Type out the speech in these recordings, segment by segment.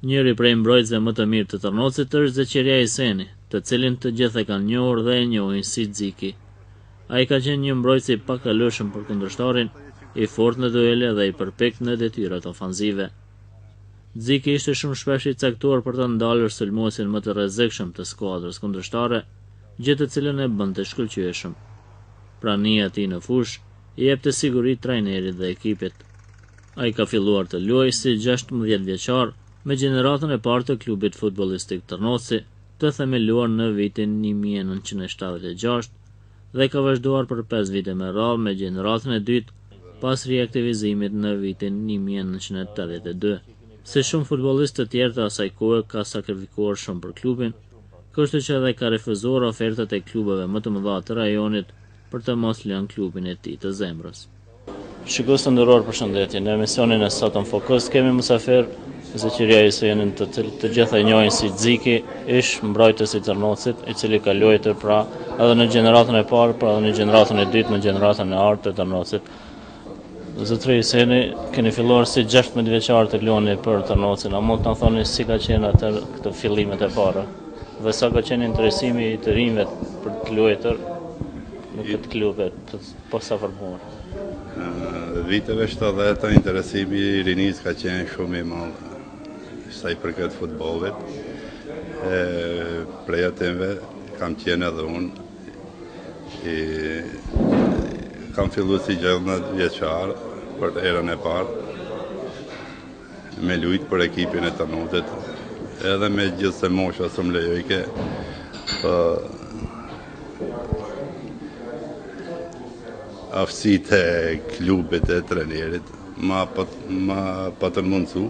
Njëri prej mbrojtësve më të mirë të Tërnocit është Zeqirja Iseni, të cilin të gjithë e kanë njohur dhe e njohin si Xiki. Ai ka qenë një mbrojtës i pakalueshëm për kundërshtarin, i fortë në duele dhe i përpiktë në detyrat ofanzive. Xiki ishte shumë shpesh i caktuar për të ndalur sulmuesin më të rrezikshëm të skuadrës kundërshtare, gjë të cilën e bënte shkëlqyeshëm. Prania e tij në fushë i jepte siguri trajnerit dhe ekipit. Ai ka filluar të luajë si 16 vjeçar me gjeneratën e parë të klubit futbollistik Tërnoci, të themeluar në vitin 1976 dhe ka vazhduar për 5 vite me radhë me gjeneratën e dytë pas riaktivizimit në vitin 1982. Si shumë futbollistë të tjerë të asaj kohe ka sakrifikuar shumë për klubin, kështu që edhe ka refuzuar ofertat e klubeve më të mëdha të rajonit për të mos lënë klubin e tij të zemrës. Shikues të nderuar përshëndetje. Në emisionin e sotëm Fokus kemi mysafir Zeqirja Isenin të cilin të gjithë e njohin si Xiki, ish mbrojtës i Tërnocit, i cili ka luajtur pra edhe në gjeneratën e parë, pra edhe në gjeneratën e dytë, në gjeneratën e artë të Tërnocit. Zotëri Iseni, keni filluar si 16 vjeçar të luani për Tërnocin. A mund të na thoni si ka qenë atë këto fillimet e para? Dhe sa ka qenë interesimi i të rinjve për të luajtur në këtë klub të posaformuar? Viteve 70 interesimi i rinisë ka qenë shumë i madh sa i përket futbollit. E, prej atyve kam qenë edhe unë i, kam fillu si 16 vjeçar për herën e parë me lujt për ekipin e Tërnocit, edhe megjithëse mosha s'më lejojke, po aftësitë e klubit e trenerit ma, ma patën mundësu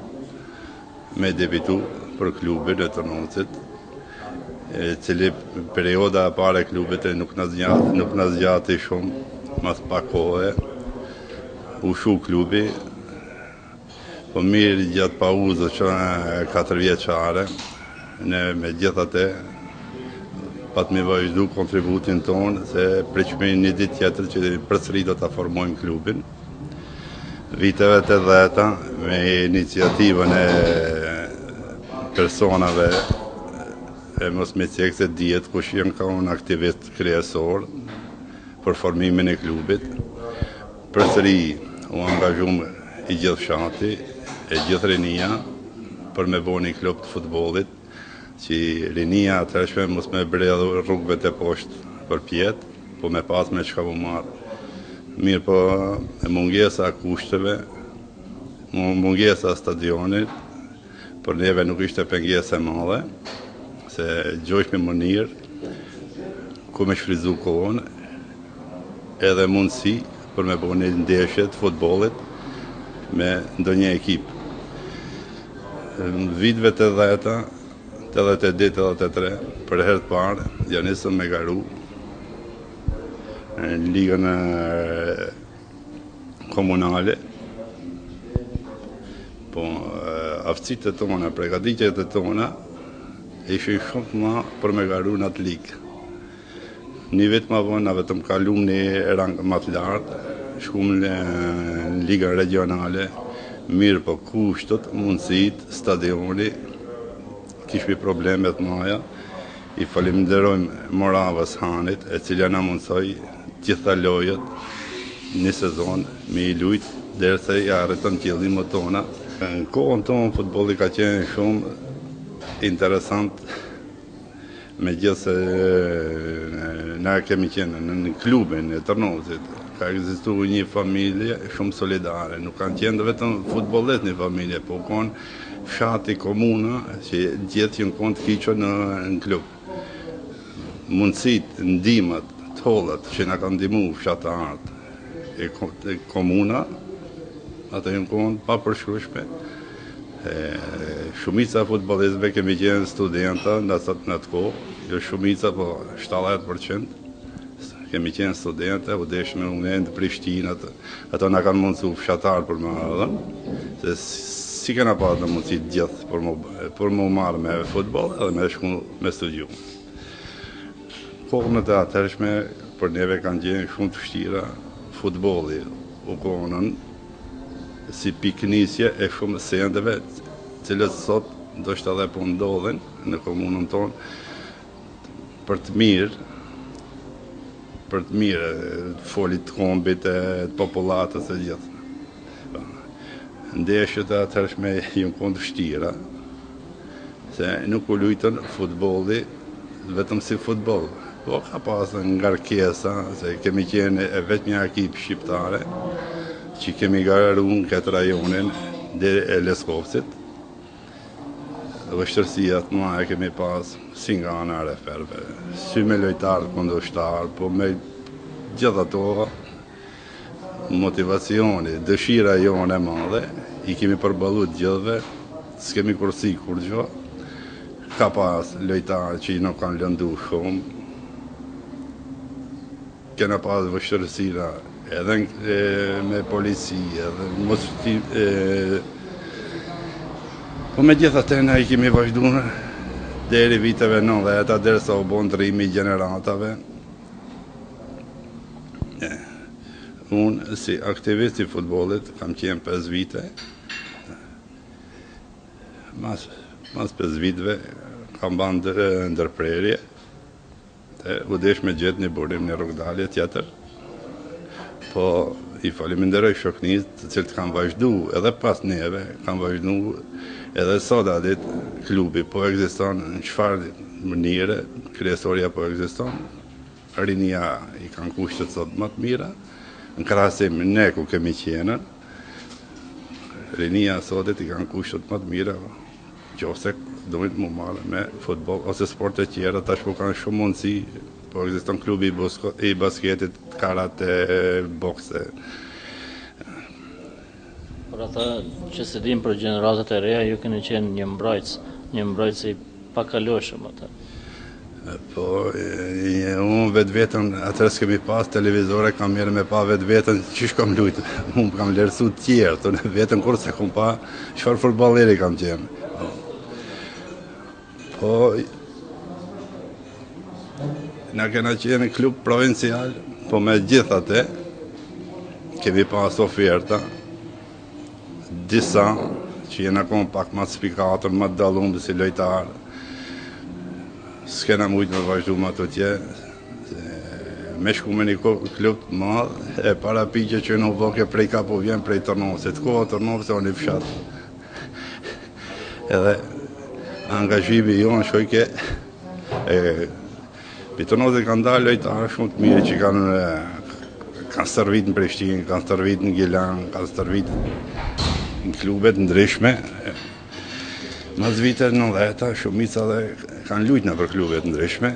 me debitu për klubin e Tërnocit, e cili perioda e parë e klubit e nuk na zgjati, nuk na zgjati shumë, mas pak kohe, u shu klubi, Po mirë gjatë pauzës që 4 vjeçare, ne megjithatë patmi vazhdu kontributin tonë, se pritshmi një ditë tjetër që përsëri do ta formojmë klubin. Viteve 80-ta, me iniciativën e personave e mos me cekë se dihet kush janë kanë aktivist kryesor për formimin e klubit. Përsëri u angazhum i gjithë fshati, e gjithë rinia për me bo një klub të futbollit, që rinia atëhershme mos me bredhë rrugëve të poshtë përpjetë, po me pas me çka u marrë. Mirë po mungesa e kushteve, mungesa e stadionit, për neve nuk ishte pengesë e madhe, se gjojshme mënyrë ku me shfrytzu kohën, edhe mundësi për me bo një ndeshje të futbollit me ndonjë ekip. Në viteve 80-ta, 82, 83, për herë të parë, ja nisëm me garu në ligën komunale, po aftësitë tona, pregatitjet e tona, ishin shumë të mëdha për me garu në atë ligë. Një vit ma vonë, na vetëm kalum një rang më të lartë, shkum në ligën regionale, mirë po kushtet, mundësit, stadioni, kishmi probleme të mëdha. I faleminderojmë Moravës Hanit, e cila na mundësoi gjitha lojët një sezon me i lujt derisa i arritëm qëllimet tona. Në kohën tonë futbolli ka qenë shumë interesant, megjithëse na kemi qenë në klubin e Tërnocit, ka ekzistu një familje shumë solidare, nuk kanë qenë vetëm futbollist një familje, po konë fshati, komuna, që gjithë janë konë të kyçur në, në klub. Mundësit, ndihmat, të hollat që na kanë ndihmu fshatarët e komuna, ato janë konë të papërshkrueshme. Shumica e futbollistëve kemi qenë studenta në atë në atë kohë, jo shumica, po 70% kemi qenë studente, u desh me u në Prishtinë, ato, ato na kanë mundësu fshatarë për me ardhën, se si kena pa të mundësi të gjithë për mu, për mu marrë me futboll edhe me shku me studiu. Kohët e atëhershme për neve kanë qenë shumë të vështira futbolli u konën si pikënisje e shumë sendeve, cilët sot. ndoshta edhe po ndodhin në komunën tonë, për të mirë, për të mirë, të folit të kombit, e të popullatës e gjithë. Ndeshjet e atëhershme janë konë të vështira, se nuk u lujtën futbolli vetëm si futboll, po ka pasë ngarkesa, se kemi qenë e vetmja ekip shqiptare që kemi garu në këtë rajonin deri e Leskovcit, Vështirësia të mëdha e kemi pas si nga ana e referëve, si me lojtarët kundërshtarë, po me gjithë ato motivacioni, dëshira jonë e madhe, i kemi përballu të gjithëve, s'kemi kursi kurgjo, ka pas lojtarë që na kanë lëndu shumë, Kena pas vështirësira edhe me polici, edhe mos Po megjithatë na i kemi vazhdu deri viteve 90-ta, derisa u bo ndrrimi i gjeneratave. Unë si aktivist i futbollit kam qenë 5 vite. Mas, mas 5 viteve kam ba ndërprerje. Dhe u desh me gjetë një burim, një rrugëdalje tjetër. Po i faleminderoj shoqnisë, të cilët kanë vazhdu edhe pas neve, kanë vazhdu edhe sot atë ditë klubi po ekziston në çfarë mënyre, kryesorja po ekziston, rinia i kanë kushtet sot më të mira, në krahasim ne ku kemi qenë, rinia sotit i kanë kushtet më të mira, Qoftë se dojnë m'u marrë me futboll ose sporte tjera, tash po kanë shumë mundësi, po ekziston klubi i, bosko, i basketit, karate, bokse. Për ata që s'e dinë për gjeneratat e reja, ju keni qenë një mbrojtës, një mbrojtës i pakalueshëm atë. Po, unë vetveten, atëherë s'kemi pas televizore, kam mirë me pa vetveten, qysh kam lujtë, unë kam vlerësu të tjerë, të në veten kurrë s'e kom pa, çfarë futbolleri kam qenë. Po, na kena qenë klub provincial, po megjithatë, kemi pas oferta, Disa që jena konë pak ma të spikatër, ma të dallum si lojtarë, s'kena mujtë me vazhdu ma tutje, me shku me një klub të madh, e para pytje që na u boke prej ka po vjen prej Tërnovcit, ku o Tërnovci o një fshat. Edhe angazhimi jonë shkojke, e, Prej Tërnovcit kanë dalë lojtarë shumë të mirë që kanë kanë stërvit në Prishtinë, kanë stërvit në Gjilan, kanë stërvit në klube të ndryshme. Mas viteve 90-ta, shumica dhe kanë lujt nëpër klube të ndryshme.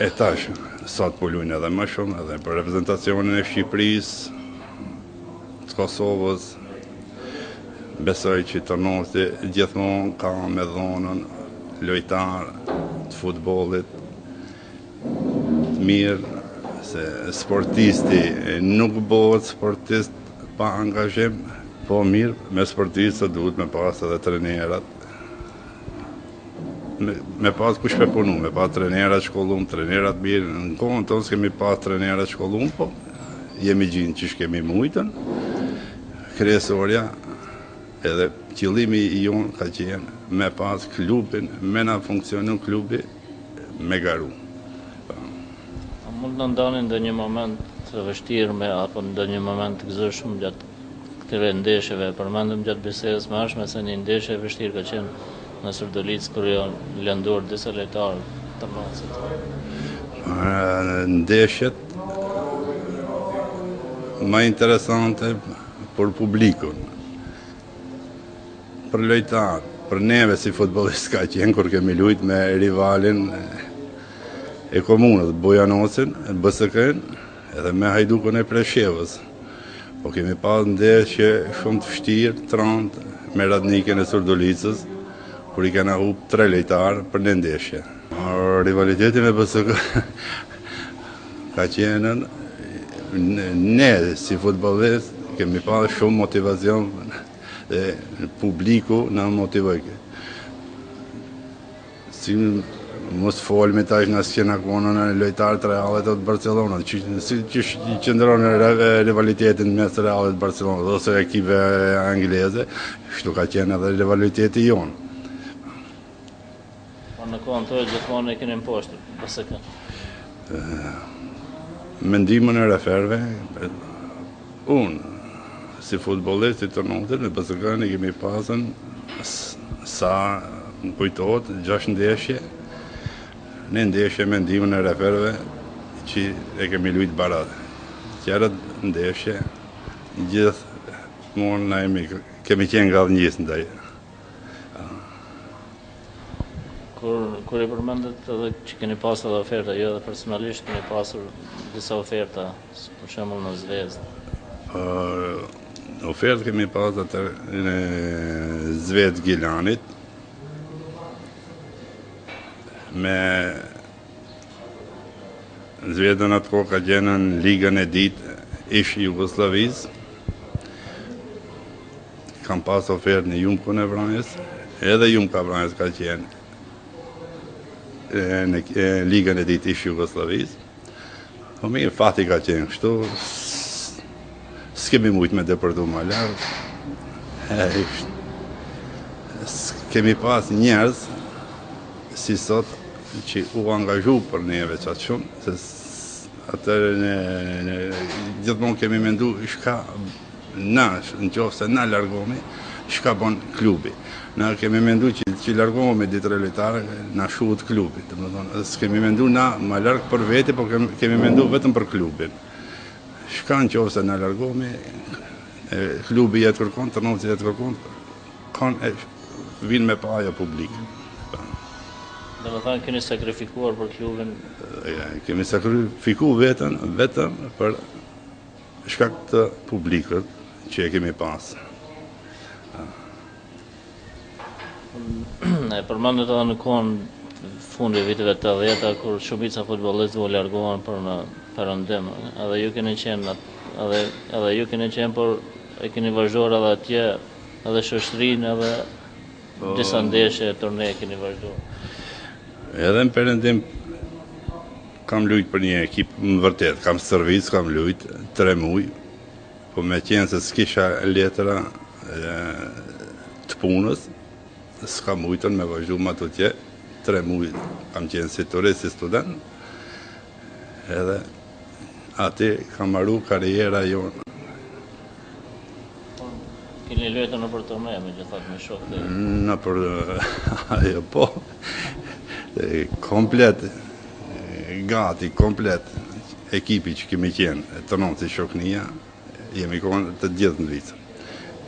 E tash, sot po lujnë edhe më shumë, edhe për reprezentacionin e Shqipërisë, të Kosovës, besoj që Tërnovci gjithmonë ka me dhonën lojtarë të futbollit të mirë, se sportisti nuk bëhet sportist pa angazhim, po mirë, me sportistët duhet me pas edhe trenerat, me, me pas kush me punu, me pas trenera të shkollum, trenera të mirë, në kohën tonë s'kemi pas trenera të shkollum, po jemi gjind qysh kemi mujtën, kryesorja edhe qëllimi i jonë ka qenë me pas klubin, me na funksionu klubi, me garu. Po. A mund të na ndani ndonjë moment të vështirë me apo ndonjë moment të gëzueshëm gjatë këtyre ndeshjeve? Përmendëm gjatë bisedës më hershme se një ndeshje e vështirë ka qenë në Surdulicë kur janë lënduar disa lojtarë të Tërnovcit. Ndeshjet më interesante për publikun, për lojtarë, për neve si futbollist ka qenë kur kemi lujt me rivalin e komunës, Bujanocin, BSK-n, edhe me Hajdukun e Preshevës. Po kemi pas ndeshje shumë të vështirë, të randë, me Radnikin e Surdulicës, kur i kena hup tre lojtarë për një ndeshje. Rivaliteti me BSK ka qenë ne si futbollist kemi pas shumë motivacion dhe publiku na motivojke. Si mos folmi tash na s'jena konë na lojtarë të Realit të Barcelonës, që, si që qëndron rivaliteti mes Realit të Barcelonës ose ekipe angleze, kështu ka qenë edhe rivaliteti jonë. Në kohën tuaj gjithmonë e keni mposhtur BSK. Me ndihmën e referëve, unë si futbollist i Tërnocit me BSK-në i kemi pasën sa më kujtohet 6 ndeshje, një ndeshje me ndihmën e referëve që e kemi lujt baraz. Tjerat ndeshje gjithmonë na jemi kemi qenë ngadhnjys ndaj Kur, kur e përmendët edhe që keni pasur edhe oferta, jo edhe personalisht keni pasur disa oferta, për shembull në Zvezdë. Uh, ofertë kemi pasur atë në Zvezdë Gjilanit me Zvezda në atë kohë ka qenë në Ligën e Dytë ish Jugosllavisë. Kam pas ofertë në Jumkun e Vranjës, edhe Jumka e Vranjës ka qenë në Ligën e Dytë ish Jugosllavisë. Po mirë, fati ka qenë kështu, s'kemi mujtë me depërtu ma lartë. Kemi pas njerëz si sot që u angazhu për neve qatë shumë, se atëherë ne, ne gjithmonë kemi mendu shka na, në qoftë se na largohemi, shka bon klubi. Na kemi mendu që, që largohemi dy tre lojtarë, na shuhet klubi. Domethonë, s'kemi mendu na ma larg për vete, po kemi, kemi mendu vetëm për klubin. Shka në qoftë se na largohemi, klubi jet kërkon, Tërnovci jet kërkon, Kanë e vinë me pa ajo publik. Domethënë keni sakrifikuar për klubin? Ja, kemi sakrifiku veten vetëm për shkak të publikut që e kemi pas. E përmendët edhe në kohën fundi viteve 80-ta kur shumica futbollistëve u larguan për në perëndim. Edhe ju keni qenë edhe edhe ju keni qenë por e keni vazhduar edhe atje Edhe shoqërinë edhe po, disa ndeshje e turne keni vazhduar. Edhe në perëndim kam lujt për një ekip në vërtet, kam stërvit, kam lujt tre muj, po me qenë se s'kisha letra e, të punës, s'kam mujtën me vazhdu ma tutje, tre muj kam qenë si turist, si student, edhe aty ka maru karriera jonë. Keni luajtur nëpër turne, megjithatë me shokët e... Nëpër, ajo po, komplet, gati, komplet, ekipi që kemi qenë, Tërnovci Shoknia, jemi konë të gjithë në Zvicër.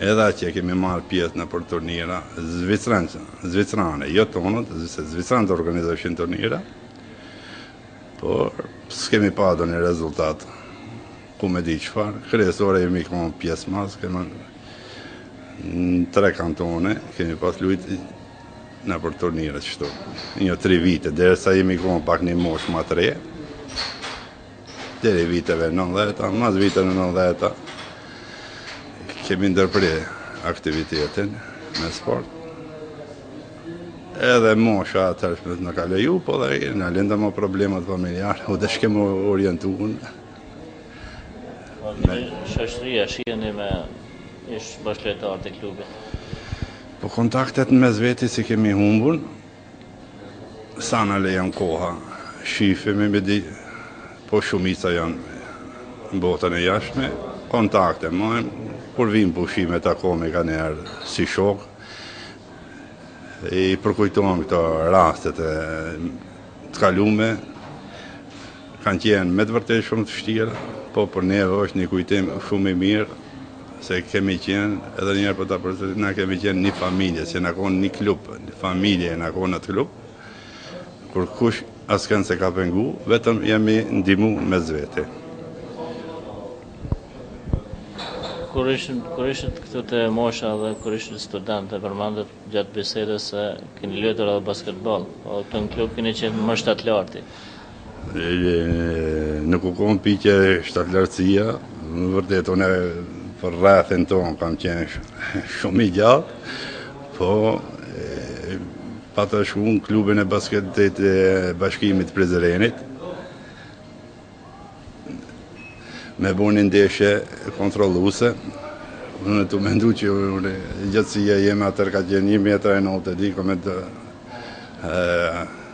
Edhe atje kemi marrë pjesë nëpër turnira zvicrane, zvicrane, jo tonët, se zvicranët organizojshin turnira, por s'kemi pa ndonjë rezultat. Ku me di çfarë, kryesore jemi konë pjesëmarrës, kemi në tre kantone, kemi pas lujt nëpër turnire qështu. Një tri vite, derisa jemi konë pak një moshë ma të re, deri viteve 90-ta, mas viteve 90-ta, kemi ndërpre aktivitetin me sport. Edhe mosha atëhershme na ka leju, po dhe na lindën më problemet familjare, u deshke me u orientu. Po, shoqëria, shiheni me ish bashkëlojtarët e klubit? Po kontaktet në mes veti s'i kemi humbun, sa na lejon koha, shifemi me di, po shumica janë në botën e jashtme, kontakte majmë, kur vijmë pushime takohemi kanjëherë si shokë, i përkujtojmë këto rastet e të kalume, Kanë qenë me të vërtetë shumë të vështira, po për neve është një kujtim shumë i mirë se kemi qenë, edhe një herë po ta përsëris, na kemi qenë një familje, se jena konë një klub, një familje jena konë atë klub, kurkush askënd s'e ka pengu, vetëm jemi ndihmu mes vete. Kur ishit, kur ishit këtu te mosha dhe kur ishit student e përmendët gjatë bisedës se keni luajtur edhe basketboll, po këtu në klub keni qenë më shtatlarti. Nuk u konë pikë shtatlartësia, në vërtet unë për rrethin tonë kam qenë shumë i gjatë, po pata shku në klubin e basketit e bashkimit Prizrenit, me bo një ndeshje kontrolluese, unë tu mendu që unë gjatësia jeme atëherë ka qenë 1 metër e 92, kom e të... E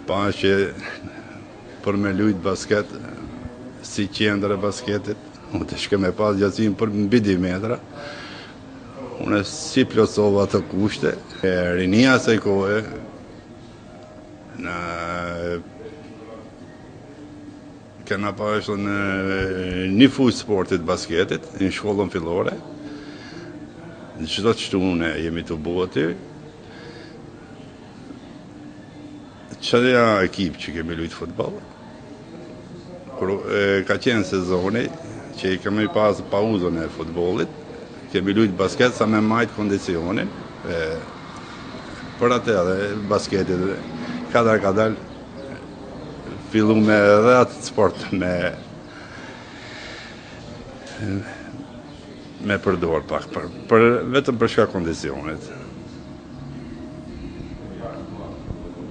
pa që për me lujt basket, si qendër e basketit, unë deshke me pas gjatësinë për mbi 2 metra, unë s'i plotësova ato kushte, e rinia asaj kohe, në kena pas në një fushë sportit basketit, në shkollën fillore, çdo të shtune jemi tubu aty, Qajo ekip që kemi lujtë futboll, kur ka qenë sezoni që i kemi pas pauzën e futbollit, kemi lujtë basket sa me majtë kondicionin, e, për atë edhe basketit, kadal kadal, fillu me edhe atë sport me me përdor pak, për, për, vetëm për shkak kondicionit.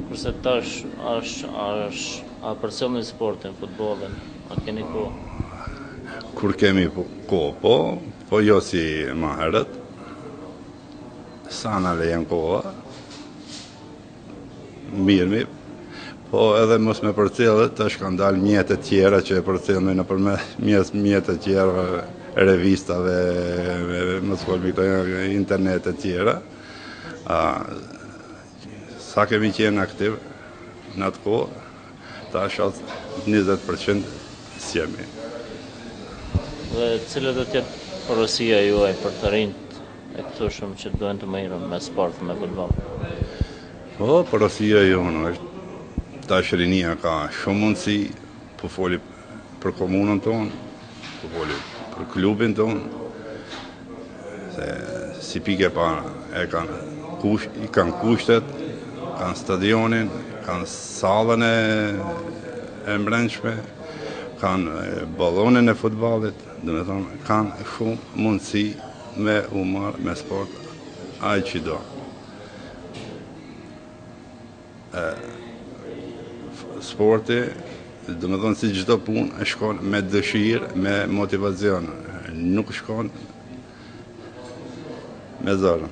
Kurse tash është është a përcjellni sportin, futbollin, a keni kohë? Kur kemi po, kohë, po, po jo si ma herët. Sa na lejon koha. Mirë, po edhe mos me përcjellë, tash kanë dalë mjete tjera që e përcjellin nëpërmjet mjete tjera, revistave, mos folmi këto internete tjera. A, sa kemi qenë aktiv në atë kohë, tash as 20% s'jemi. Dhe cila do të jetë porosia juaj për të rinjtë e këtushëm që duhen të merren me sport, me futboll? Po, porosia jonë është, tash rinia ka shumë mundësi, po foli për komunën tonë, po foli për klubin tonë, se si pikë e parë e kanë kush, i kanë kushtet, kanë stadionin, kanë sallën e, e mbrendshme, kanë ballonin e futbollit, domethonë, kanë shumë mundësi me u marrë me sport ai që do. E, sporti, domethonë si çdo punë, shkon me dëshirë, me motivacion, nuk shkon me zor.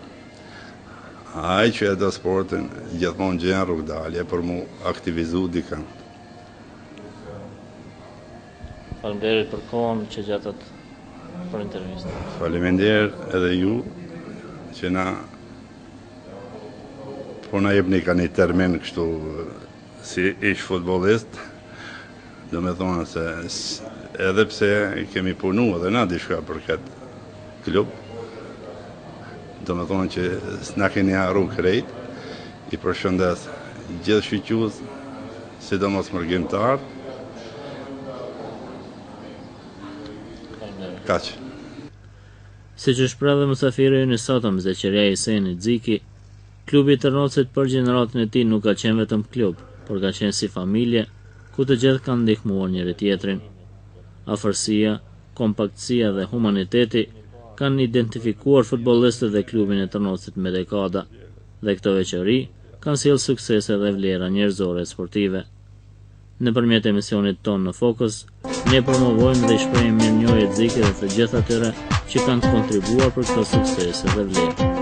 Ai që e do sportin, gjithmonë gjen rrugëdalje për mu aktivizu dikën. Faleminderit për kohën që gjetët për intervistë. Faleminderit edhe ju që na po na jepni ka një termin kështu si ish futbollist, domethonë se edhe pse kemi punu edhe na diçka për këtë klub, domethonë që s'na keni harru krejt, i përshëndes gjithë shiques, sidomos mërgimtarët. Kaq. Siç u shpreh dhe mysafiri ynë i sotëm, Zeqirja Iseni, Xiki, klubi i Tërnocit për gjeneratën e tij nuk ka qenë vetëm klub, por ka qenë si familje, ku të gjithë kanë ndihmuar njëri-tjetrin. Afërsia, kompaktësia dhe humaniteti kanë identifikuar futbollistët dhe klubin e Tërnocit me dekada, dhe këto veçori kanë sjellë suksese dhe vlera njerëzore e sportive. Nëpërmjet emisionit tonë në Fokus, ne promovojmë dhe i shprehim mirënjohje Xikit dhe të gjithë atyre që kanë kontribuar për këto suksese dhe vlera.